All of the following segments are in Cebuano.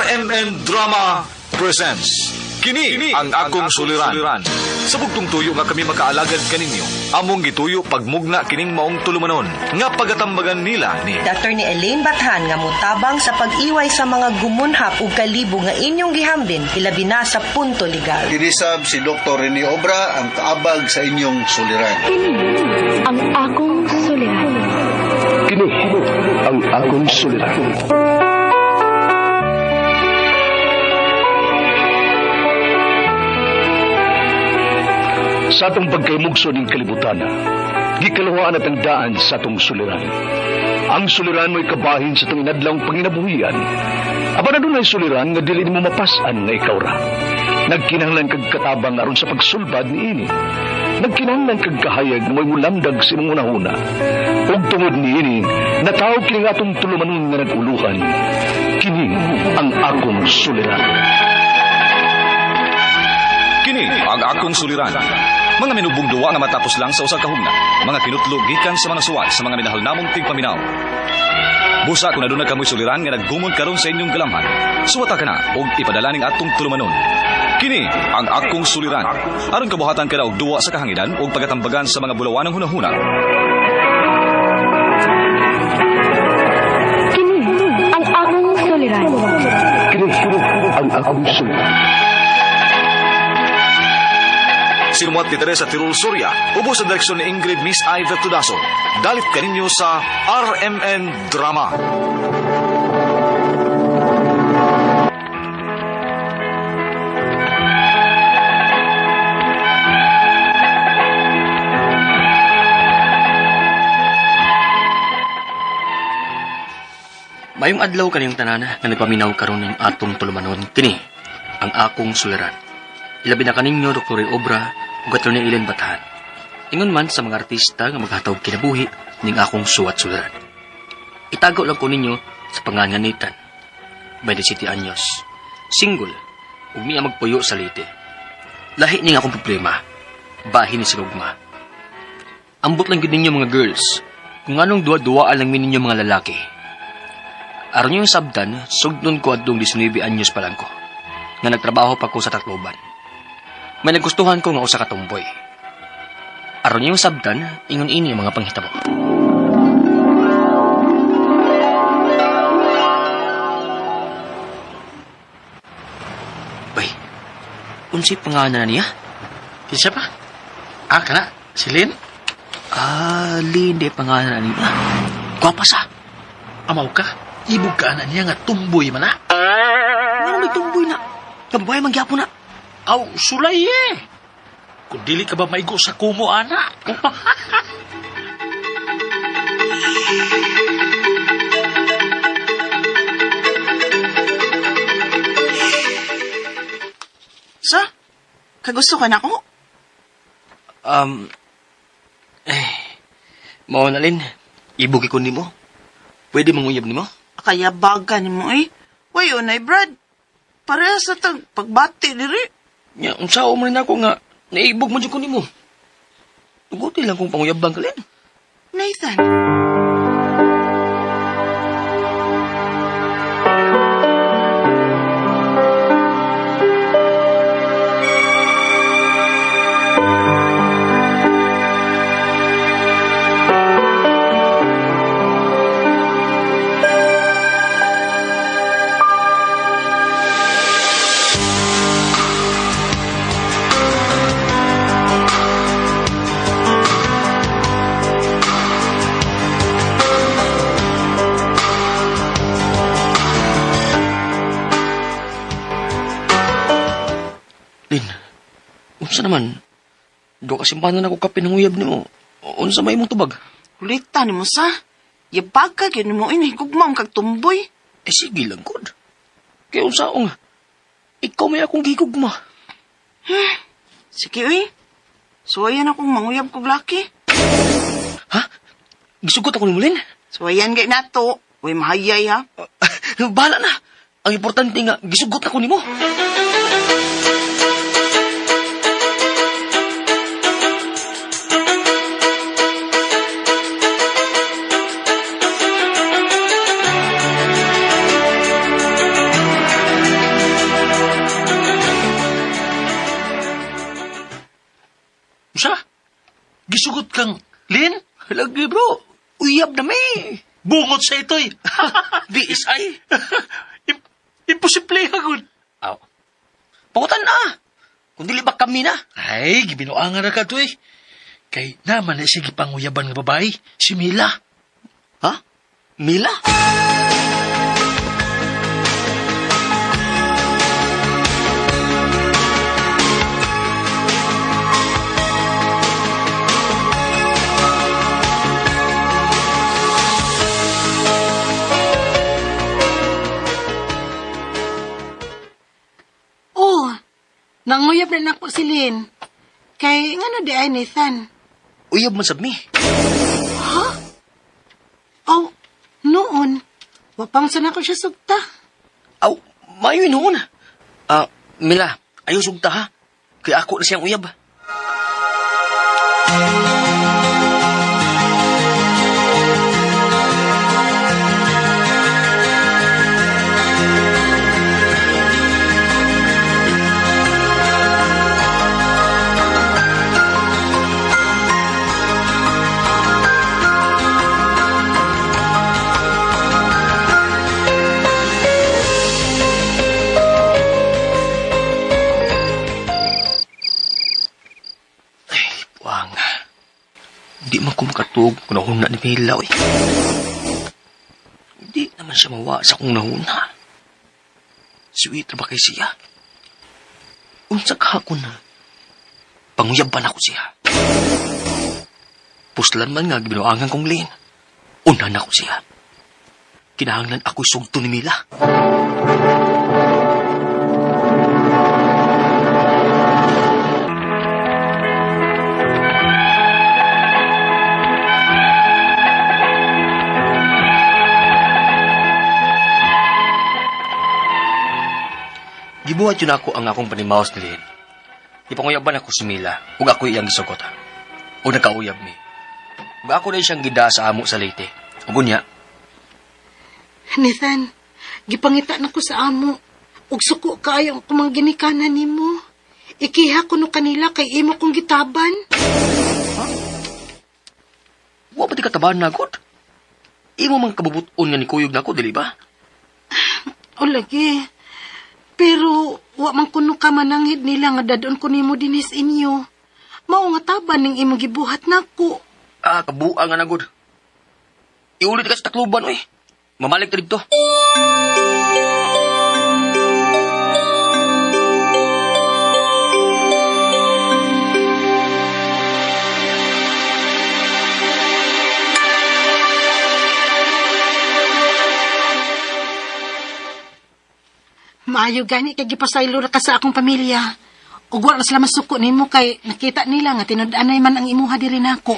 RMN Drama presents Kini ang akong suliran. Sa bugtong tuyo nga kami makaalagad kaninyo, among gituyo pagmugna kining maong tulumanon nga pagatambagan nila ni Attorney Elaine Bathan nga motabang sa pag-iway sa mga gumunhap ug kalibo nga inyong gihambin ilabi na sa punto legal. Dinisab si Dr. Rene Obra ang kaabag sa inyong suliran. Kini ang akong suliran. Kini ang akong suliran. Sa atong pagkaymugso ning kalibutan, gikaluhaan at ang daan sa atong suliran. Ang suliran mo'y kabahin sa atong inadlawng panginabuhian. Apan adunay suliran nga dili nimo mapas-an nga ikaw ra. Nagkinahanglan kag katabang aron sa pagsulbad niini. Nagkinahanglan kag kahayag nga mo'y mulamdag sa imong hunahuna. Ug tungod niini, natawag kini nga atong tulumanon nga nag-uluhan. Kini ang akong suliran. Kini ang akong suliran. Mga minubong duwa nga matapos lang sa usa ka hugna. Mga kinutlo gikan sa mga suwat sa mga minahal namong tigpaminaw. Busa kung aduna kamoy suliran nga naggumon karon sa inyong galamhan, suwata ka na og ipadala ning atong tulumanon. Kini ang akong suliran. Aron kabuhatan ka na og duwa sa kahanginan og pagatambagan sa mga bulawanang hunahuna. Kini ang akong suliran. Kini ang akong suliran. Sinumuat ni Teresa Tirul Soria, ubos sa direksyon ni Ingrid Miss Ivette Tudaso. Dalit kaninyo sa RMN Drama. Mayong adlaw kaniyong tanan nga nagpaminaw karon ning atong tulumanon kini ang akong suliran. Ilabi na kaninyo Dr. Obra ug Attorney Ellen Bathan. Ingon man sa mga artista nga maghatag kinabuhi ning akong suwat suliran. Itago lang ko ninyo sa panganganitan. 27 anyos. Single ug miya magpuyo sa Leyte. Lahi ning akong problema. Bahin ni sa gugma. Ambot lang gyud ninyo mga girls kung anong duwa-duwaan lang mi ninyo mga lalaki. Aron yung sabdan, sugdon ko adtong 19 anyos pa lang ko, nga nagtrabaho pa ko sa Tacloban. May nagustuhan ko nga usa ka tumboy. Aron yung sabdan, ingon ini ang mga panghitabo. Bay, unsay pangalan na niya? Kinsa pa? Ah, kana? Si Lynn? Ah, Lynn, di pangalan na niya. Gwapa sa. Amaw ka? Ibog ka na niya nga tumboy man na. Nga may tumboy na. Kababae man gyapon na. Aw, sulay eh. Kung dili ka ba maigo sa kumo, ana? Sa? Kagusto ka na ko? Mao na Lynn, ibog ko nimo. Pwede manguyab nimo? Kaya baga ni mo eh. Way, unay, Brad. Pareha sa tag pagbati diri. Nya, unsa man rin ako nga naibog man jud ko nimo. Tuguti lang kung panguyabang ka, Lynn. Nathan. Lynn, unsa naman? Do kasi paano na ko kape ng uyab nimo? Unsa may imong tubag? Kulita ni mo sa. Yabag ka, gyud nimo ini. Gugma kag tumboy. Eh sige lang, good. Kaya unsa nga? Ikaw may akong gigugma. Sige, uy. Suwayan akong manguyab kog laki. Ha? Gisugot ako ni Lynn? Suwayan gay nato. Uy, mahayay ha. Bahala na. Ang importante nga, gisugot ako nimo. kang Lin? Lagi bro, uyab na mi. Bungot sa ito'y. BSI. Imposible hagod. Aw. Pangutan na. Kung dili ba kami na? Ay, gibinuangan na ka to eh. Kay naman na siya gipanguyaban nga babae, si Mila. Ha? Mila? Oh, nanguyab na nako si Lynn. Kay ngano di ay Nathan? Uyab man sab mi. Oh, noon. Wapang sana ko siya sugta. Aw, mayo noon. Ah, Mila, ayaw sugta ha. Kay ako na siyang uyab. Ay, buang. Di man ko makatuog kung nahuna ni Mila, oy. Di naman siya mawa sa kong nahuna. Sweet ba kay siya? Unsa ka ako na? Panguyaban ako siya. Puslan man nga gibinuangan kong Lin. Una na ko siya. Kinahanglan ako'y sugto ni Mila. Gibuhat yun ako ang akong panimaos ni Lin. Ipanguyaban ako si Mila ug ako iyang gisugot. O nagkauyab mi. Ug ako na siyang gida sa amo sa Leyte. Ug unya, Nathan, gipangita na ko sa amo. Ug suko kaayo ang kumang ginikanan nimo. Ikiha ko no kanila kay imo kong gitaban. wa pa ti katabahan na gud. Imo man kabubuton nga ni kuyog nako dili ba? O lagi. Pero wa man kuno ka mananghid nila nga dadon ko nimo dinis inyo. Mao nga taban ning imong gibuhat nako. Ah, kabuang nga na gud. Iulit ka sa Tacloban oy. Mamalik ta didto. Maayo gani kay gipasaylo ra ka sa akong pamilya. Ug wa ra sila masuko nimo kay nakita nila nga tinud-anay man ang imuha diri nako.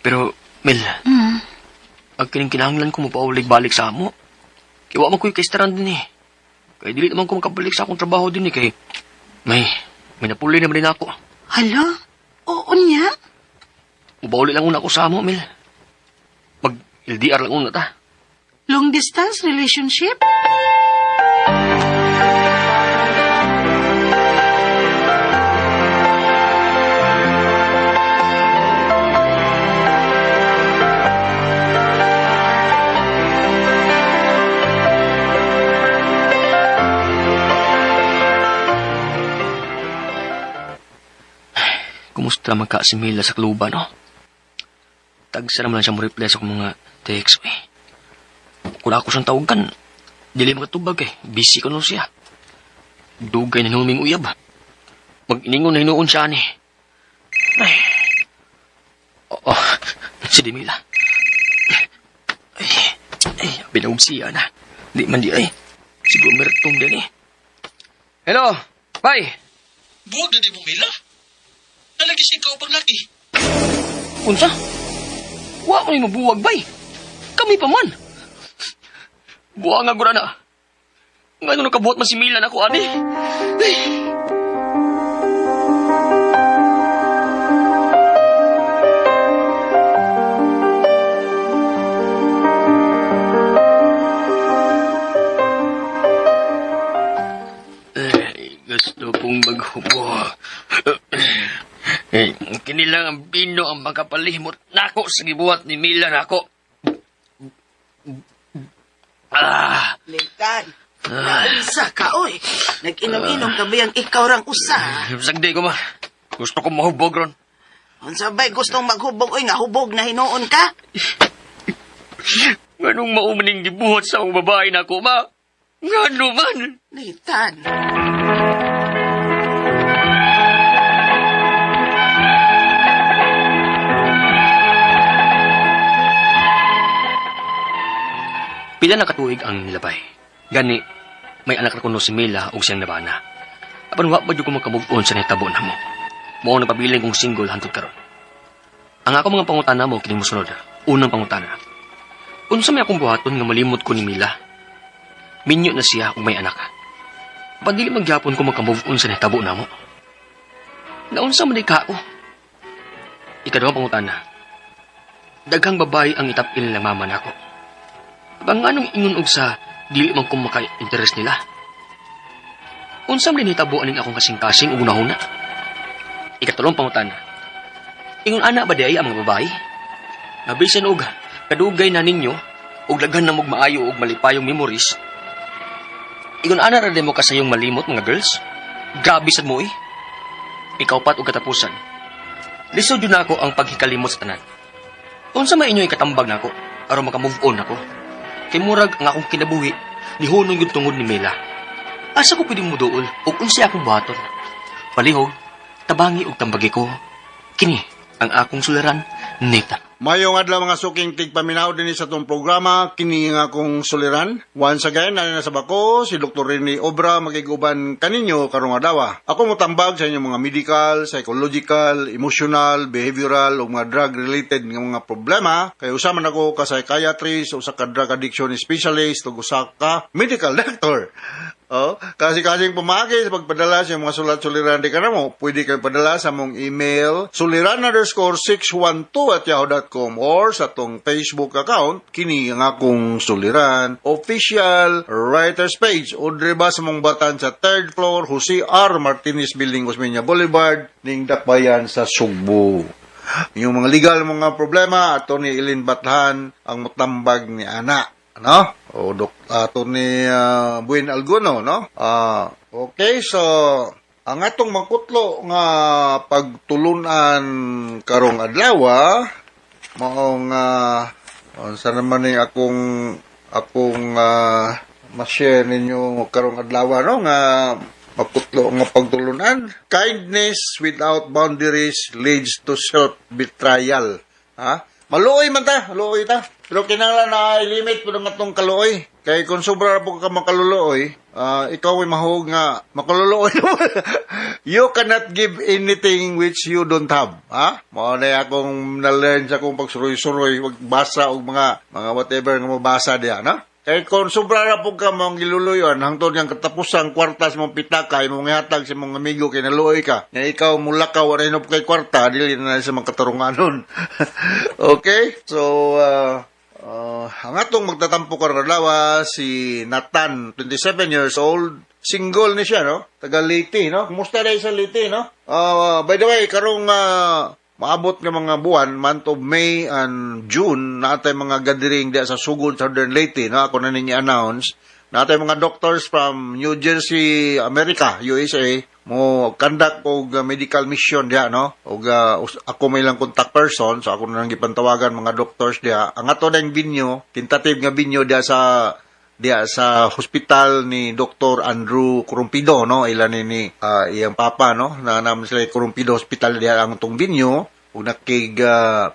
Pero Mel, ang kining kinahanglan ko mapaulig balik sa amo. Kay wa man ko'y kaistaran din eh. Kay dili naman ko makabalik sa akong trabaho din eh. Kay may napuli naman din ako. Hala? Oo niya? Mubauli lang una ako sa amo, Mel. Mag LDR lang una ta. Long distance relationship? Kumusta man ka si Mila sa kluba, no? Tagsa naman lang siya mo-reply sa akong mga text, eh. Kung ako siyang tawagan, dili makatubag eh. Busy ko nun siya. Dugay na hinuming uyab. Mag-iningon na hinuon siya, ni. Ay. Oo, si Dimila. Ay, ay, binawag siya na. Di man di ay. Siguro mertong din eh. Hello, bye! Buwag na di mo, Mila. Nalagi siya kaupang laki. Unsa? Wa ko ni mabuwag bay. Kami pa man. Buwang nga gura na. Ngano nakabuhat man si Mila nako ani? Ay. Ay, gusto kong maghubo. Eh, kini lang ang bino ang makapalimot nako sa gibuhat ni Mila nako. Ah, Nathan, naunsa ka, oy. Nag-inom-inom ka ba yung ikaw rang usa? Sagdi ko ma. Gusto ko mahubog ron. Unsa ba'y gustong maghubog, oy, nga hubog na hinuon ka? Nganong maumaning gibuhat sa akong babae nako ma? Ngano man? Nathan. Pila na katuig ang nilabay. Gani, may anak na kuno si Mila ug siyang nabana. Apan wa pa jud ko makamove on sa nahitabo namo. Mao na pabilin kong single hantod karon. Ang ako mga pangutana mo kining mosunod. Unang pangutana. Unsa may akong buhaton nga malimot ko ni Mila? Minyo na siya ug may anak. Apan dili magyapon ko makamove on sa nahitabo namo. Naunsa man ka ako? Ikaduhang pangutana. Daghang babae ang itapil ng mama nako. Bang anong ingon og sa dili man ko maka-interest nila? Unsa man nahitabo aning akong kasing-kasing ug hunahuna? Ikatulong pangutana. Ingon ana ba diay ang mga babae? Nabisan og kadugay na ninyo og daghan na mog maayo og malipayong memories. Ingon ana ra mo kasayong malimot mga girls? Grabe sad mo eh. Ikaupat og katapusan. Lisod yun ako ang paghikalimot sa tanan. Unsa may inyo ikatambag nako aron maka-move on ako? Kay murag ang akong kinabuhi nihunong gyud tungod ni Mela. Asa ko pwedeng muduol ug unsay akong buhaton? Palihog, tabangi og tambagi ko. Kini ang akong suliran, Nathan. Mayong adlaw mga suking tigpaminaw dinhi sa atong programa kini nga akong suliran. Once again, nana sa bako si Dr. Rene Obra magiguban kaninyo karong adlaw. Ako motambag sa inyong mga medical, psychological, emotional, behavioral ug mga drug related nga mga problema. Kay usa man ako ka psychiatrist, usa ka drug addiction specialist ug usa ka medical doctor. Oh, kasi kasing pamagi sa pagpadala sa mga sulat suliran di kanamo, pwede kayo padala sa mong email suliran_612@yahoo.com or sa tong Facebook account kini ang akong suliran official writers page o ba sa mong batan sa third floor Jose R. Martinez Building, Osmeña Boulevard, ning Dakbayan sa Sugbo. Yung mga legal mga problema, Atty. Ilin Bathan ang mutambag ni ana, no? O Dok Atty. Buen Alguno, no? Okay, so ang atong mangkutlo nga pagtulunan karong adlaw maong unsa naman ning akong ma-share ninyo karong adlaw, no, nga magkutlo nga pagtulunan: kindness without boundaries leads to self-betrayal. Ha, maluoy man ta, maluoy ta, pero kinahanglan na limit po ng atong kaluoy, kay kung sobra po ka makaluluoy, ikaw ay mahog nga makaluluoy. You cannot give anything which you don't have. Ha, mao na akong na-learn sa akong pagsuroy-suroy, magbasa og mga whatever nga mabasa diha, no? Kay kung sobra ra po ka mong giluluyon, hangtod nga katapusang kwarta sa mong pitaka, imong gihatag sa mong amigo kay naluoy ka. Nga ikaw mulakaw, wala na kay kwarta, dili na sa mga katarunganon. Okay? So, ang atong magtatampo karon adlaw si Nathan, 27 years old, single ni siya, no? Taga Leyte, no? Kumusta dahil sa Leyte, no? By the way, karong maabot nga mga buwan, month of May and June, naatay mga gathering diya sa Sugod, Southern Leyte, no? Ako na ninyo announce. Naatay mga doctors from New Jersey, America, USA, mo conduct og medical mission diha, no? Og ako may lang contact person, so ako na lang gipantawagan mga doctors diha. Ang ato dang venue, tentative nga venue diha sa hospital ni Dr. Andrew Corumpido, no? Ila ni iyang papa, no? Na naman sila Corumpido Hospital diha ang atong venue ug nakig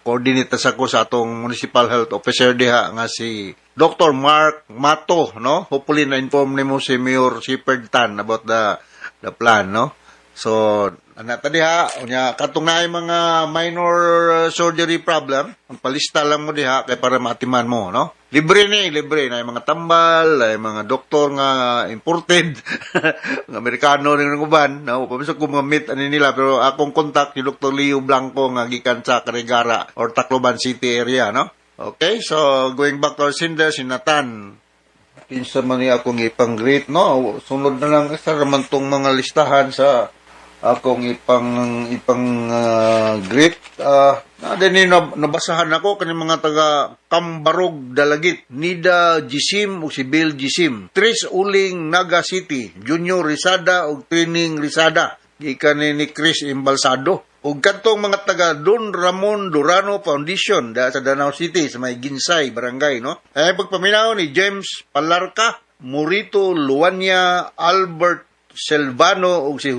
coordinate sa ko sa atong municipal health officer diha nga si Dr. Mark Mato, no? Hopefully na inform nimo si Mayor Shepherd Tan about the plan, no? So, ana ta diha, unya katong naay mga minor surgery problem, ang palista lang mo diha kay para maatiman mo, no? Libre ni, libre na mga tambal, ay mga doktor nga imported, mga Amerikano rin ng uban, no? Pamisok ko mga meet ani nila, pero akong contact si Dr. Leo Blanco nga gikan sa Carigara or Tacloban City area, no? Okay, so going back to our sender, si Nathan. Kinsa man niya akong ipang-greet, no? Sunod na lang sa raman tong mga listahan sa Akong ipang ipang greet na din nabasahan ako kaning mga taga Kambarog Dalagit, Nida Gisim ug si Bill Gisim, Tris Uling Naga City, Junior Risada ug Trining Risada, gikan ni Chris Embalsado, ug kadtong mga taga Don Ramon Durano Foundation da sa Danao City sa may Ginsay barangay, no? Ay pagpaminaw ni James Palarca, Murito Luania, Albert Selvano ug si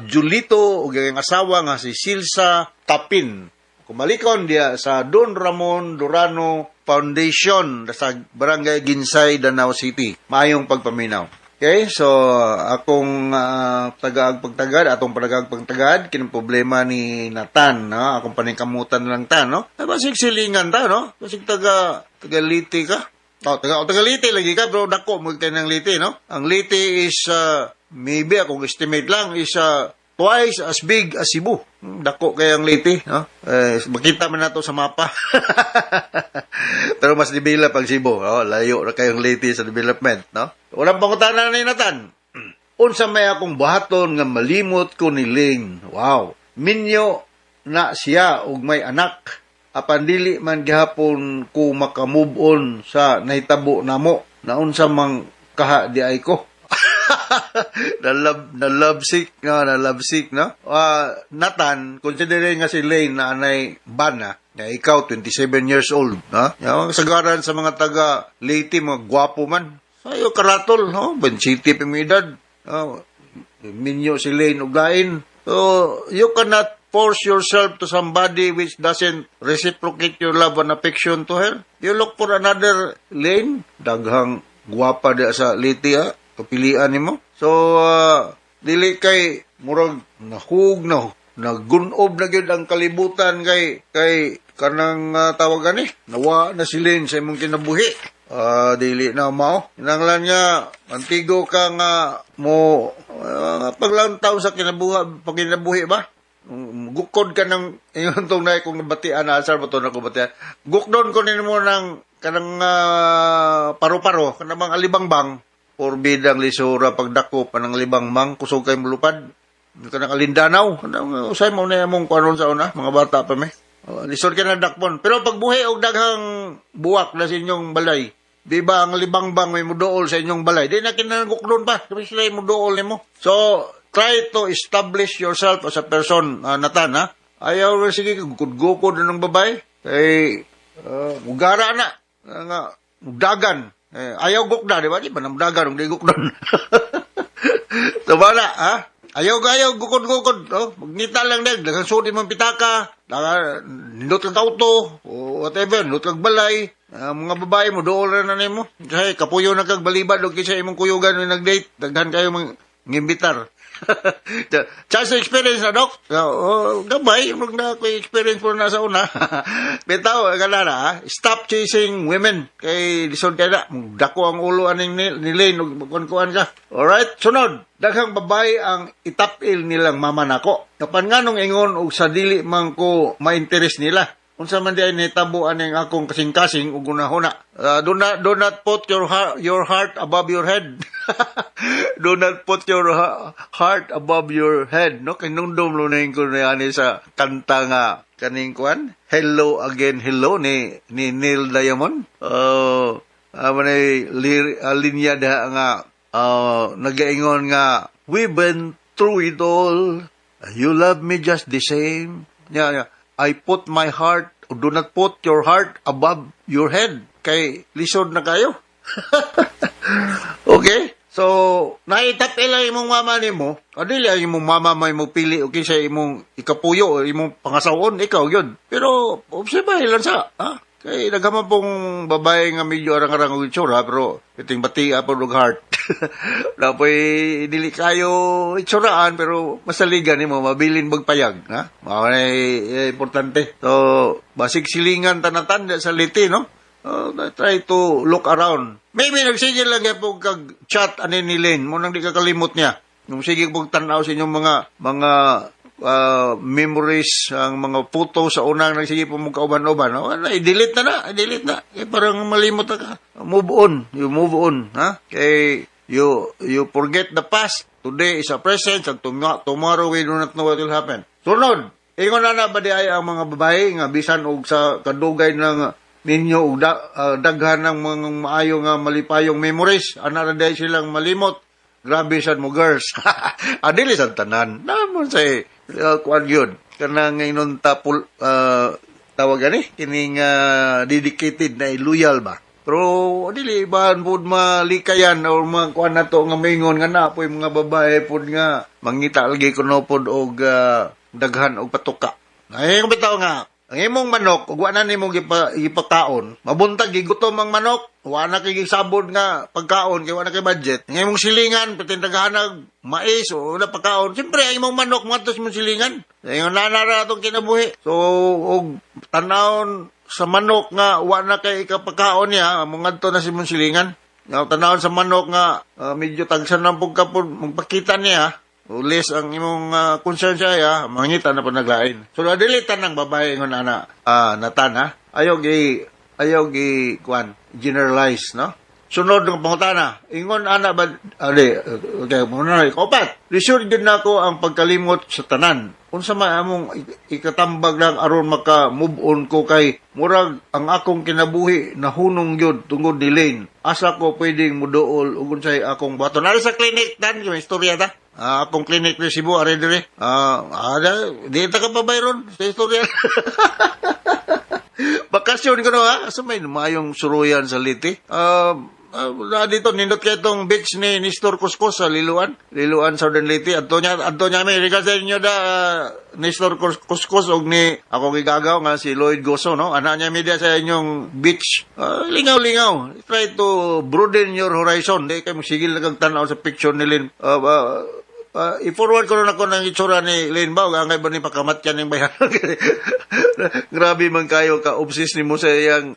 Julito ug ang asawa nga si Silsa Tapin. Kumalikon diya sa Don Ramon Durano Foundation sa Barangay Ginsay, Danao City. Maayong pagpaminaw. Okay, so akong tagaag pagtagad, atong panagaag pagtagad, kining problema ni Nathan, no? Akong paningkamutan lang ta, no? Ay, basig silingan ta, no? Basig taga taga Leyte ka. Oh, taga Leyte lagi ka, pero dako mo kay ng Leyte, no? Ang Leyte is maybe akong estimate lang is twice as big as Cebu. Dako kay ang Leyte, no? Eh, makita man nato sa mapa. Pero mas develop ang Cebu, oh, layo ra kayong Leyte sa development, no? Walang pangutana ni Nathan. Unsa may akong buhaton nga malimot ko ni Ling? Wow. Minyo na siya og may anak. Apan dili man gihapon ko maka-move on sa nahitabo namo. Naunsa mang kaha di ay ko. Na love sick, no? Na love sick, no? Nathan, considering nga si Lane na anay bana, nga ikaw 27 years old, no? Yang sagaran sa mga taga Leyte, mga gwapo man. Sayo karatol, no? City pa mo edad. Oh, minyo si Lane og lain. So, you cannot force yourself to somebody which doesn't reciprocate your love and affection to her. You look for another Lane. Daghang gwapa di sa Leyte, ha? Kapilian nimo. So, dili kay murag nahug na nagunob na gyud ang kalibutan kay kanang tawag gani nawa na si Lane sa imong kinabuhi. Dili na mao. Kinahanglan nga antigo ka nga mo paglantaw sa kinabuhi, pagkinabuhi ba? Gukod ka ng ingon tong nay kung nabatian na asar ba to na ko batian. Gukdon ko nimo ng kanang paru-paro, kanang mga alibangbang. Porbidang lisura pagdako pa ng libangbang, kusog kay mulupad. Kanang alindanaw, kanang usay mo na among kuanon sa una, mga bata pa mi. Oh, lisod ka na dakpon. Pero pagbuhi og daghang buwak na sa inyong balay, di ba ang libangbang may muduol sa inyong balay? Di na kinagukdon pa. Di sila muduol nimo. So, try to establish yourself as a person, Nathan, ha? Ayaw na sige, gukod-gukod na ng babae. Kay, mugara na. Nga, mugdagan. Eh, ayaw gukda, di ba? Di ba namdagan, di gukdon. So, wala, ha? Ayaw ayaw gukod-gukod. Oh, magnita lang din. Daghang sudi mong pitaka. Nindot kang auto. O whatever. Nindot kang balay. Mga babae mo, dool na na nimo. Kasi kapuyo na kag balibad o kisa imong kuyugan na nag-date. Daghan kayo mga ngimbitar. Chance experience na, Dok. So, oh, gabay, mag na ko experience po na sa una. Bitaw, gana na, ha? Stop chasing women. Kay lisod kay na. Dako ang ulo aning ni Lane, ug magkuan-kuan ka. Alright, sunod. Daghang babae ang itapil nilang mama nako. Kapan nga nung ingon og sa dili man ko ma-interest nila. Unsa man di ay nahitabo aning akong kasing-kasing ug hunahuna. Do not put your heart above your head. Do not put your heart above your head, no? Kay nundom lo na ko na ani sa kanta nga kaning kuan. "Hello Again Hello" ni Neil Diamond. Manay linya diha nga nagaingon nga, "We've been through it all. You love me just the same." Yeah. I put my heart, do not put your heart above your head. Kay lisod na kayo. Okay? So, naitapil lang imong mama nimo. O dili ang imong mama may mo pili o kinsa imong ikapuyo o imong pangasawon, ikaw yun. Pero, obserbahin lang sa, ha? Kay daghan pong babae nga medyo arang-arang og itsura pero iting batia po og heart. Napoy dili kayo itsuraan pero masaligan nimo mabilin magpayag, ha? Mao na importante. So, basig silingan tanatan sa Leyte, no? Try to look around. Maybe nagsige lang po kag chat ani ni Lane mo nang di ka kalimot niya. Nung sige pong tanaw sa inyong mga memories, ang mga photo sa unang nagsige po mong kauban-uban, no? Ano, i-delete na na, i-delete na. Eh, parang malimot na ka. Move on, you move on, ha? Kay You forget the past. Today is a present and tomorrow we do not know what will happen. Sunod, ingon na na ba di ay ang mga babae nga bisan og sa kadugay ng ninyo og daghan ng mga maayo nga malipayong memories, ana ra diay silang malimot? Grabe sad mo, girls. Adili sa tanan. Namon say kuan yun. Kanang inon tapul tawag gani kining dedicated na loyal ba. Pero dili ba pud malikayan or mga kuan nato nga maingon nga na poy mga babae pud nga mangita lagi kuno pud og daghan og patuka. Ay, kung bitaw nga ang imong manok ug wa na nimo gipakaon, mabuntag gigutom ang manok, wa na kay gisabod nga pagkaon kay wa na kay budget. Ang imong silingan patindaghanag mais o wala pagkaon, siyempre ang imong manok moadto sa imong silingan. Ingon na ra atong kinabuhi. So og tanawon sa manok nga wa na kay ikapakaon niya, mongadto na sa imong silingan. Nga tanawon sa manok nga medyo tagsan ng pug ka pud magpakita niya, ulis ang imong concern sa iya, mangita na po naglain. So, dili tanang babae ngon ana, Natan, ha? Ayaw gi, kuan, generalize, no? Sunod ng pangutana, ingon ana ba, ali, okay, muna na, ikapat, lisod din nako ang pagkalimot sa tanan. Unsa man among ikatambag lang aron maka move on ko kay murag ang akong kinabuhi nahunong gyud tungod ni Lane. Asa ko pwedeng muduol ug unsay akong buhaton? Ari sa clinic dan, may istorya ta. Akong clinic ni Cebu, ari dire. Di ta ka pa bayron sa istorya. Bakasyon ko no ha. Asa may maayong suruyan sa Leyte? Dito nindot kay itong beach ni Nestor Coscos sa Liloan. Liloan, Southern Leyte. Adto niya may regards sa inyo da Nestor Coscos og ni ako gigagaw nga si Lloyd Goso, no. Ana niya media sa inyong beach. Lingaw-lingaw. Try to broaden your horizon. Di kay mosigil na kag tan-aw sa picture ni Lynn. I-forward ko na ako ng itsura ni Lynn Bao. Angay ba ni pakamatyan yung bayan? Grabe man kayo ka-obsess ni mo sa iyang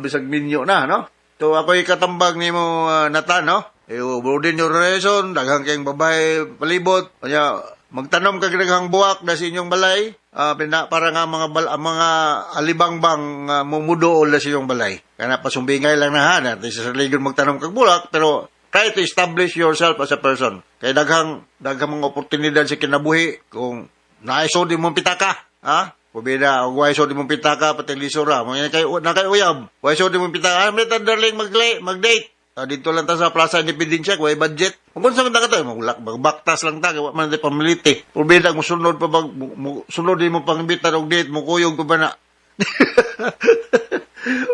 bisag minyo na, no? So, ako ikatambag ni mo, Nathan, no? Broaden your horizon, daghang kayong babae palibot. Kanya, magtanom ka daghang buwak na sa inyong balay. Para nga mga alibangbang mumudool na sa inyong balay. Kaya pasumbingay lang na ha, natin sa religion magtanom kag bulak, pero try to establish yourself as a person. Kaya daghang daghang mga oportunidad sa kinabuhi kung naisod mong pitaka, ha? Pubida, og way sod mong pitaka pati lisura. Mga kay na kay uyab. Way sod mong pitaka, ah, mita darling mag-date. Dito lang ta sa Plaza Independencia, way budget. Kung unsa man ta kato, maglak magbaktas lang ta, kay wa man tay pamilite. Pubida mo sunod pa bag mo, sunod mo pangimbita og date, mo kuyog pa ba na?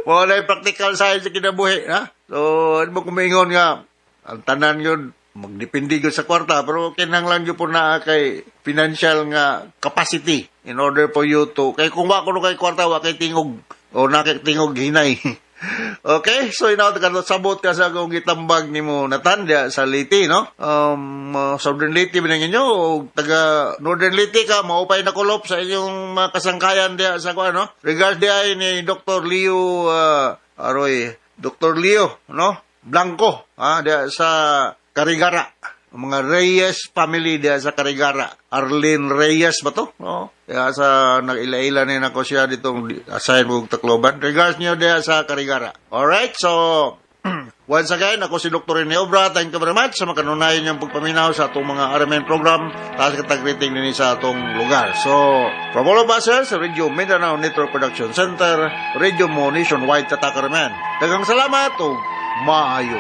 Wala practical side sa kinabuhi, ha? So, ano mo kumingon nga, ang tanan yun, magdepende gyud sa kwarta, pero kinahanglan gyud po na kay financial nga capacity in order for you to, kay kung wa kuno kay kwarta, wa kay tingog, o na kay tingog hinay. Okay, so inaw ka sabot ka sa akong gitambag nimo Nathan dia sa Leyte, no? Southern Leyte ba ninyo o taga Northern Leyte ka, maupay na kulop sa inyong mga kasangkayan dia sa kuan, no? Regards dia ay ni Dr. Leo aroy, Dr. Leo, no? Blanco, dia sa Carigara. Ang mga Reyes family dia sa Carigara. Arlene Reyes ba to? No? Kaya sa nag-ila-ila ni nako siya ditong aside mo Tacloban. Regards niyo dia sa Carigara. Alright, so once again, ako si Dr. Rene Obra. Thank you very much sa makanunayan niyang pagpaminaw sa atong mga RMN program. Taas katag rating din sa atong lugar. So, from all of us here sa Radio Mindanao Network Production Center, Radio Mo Nationwide Tatak RMN. Daghang salamat o maayo.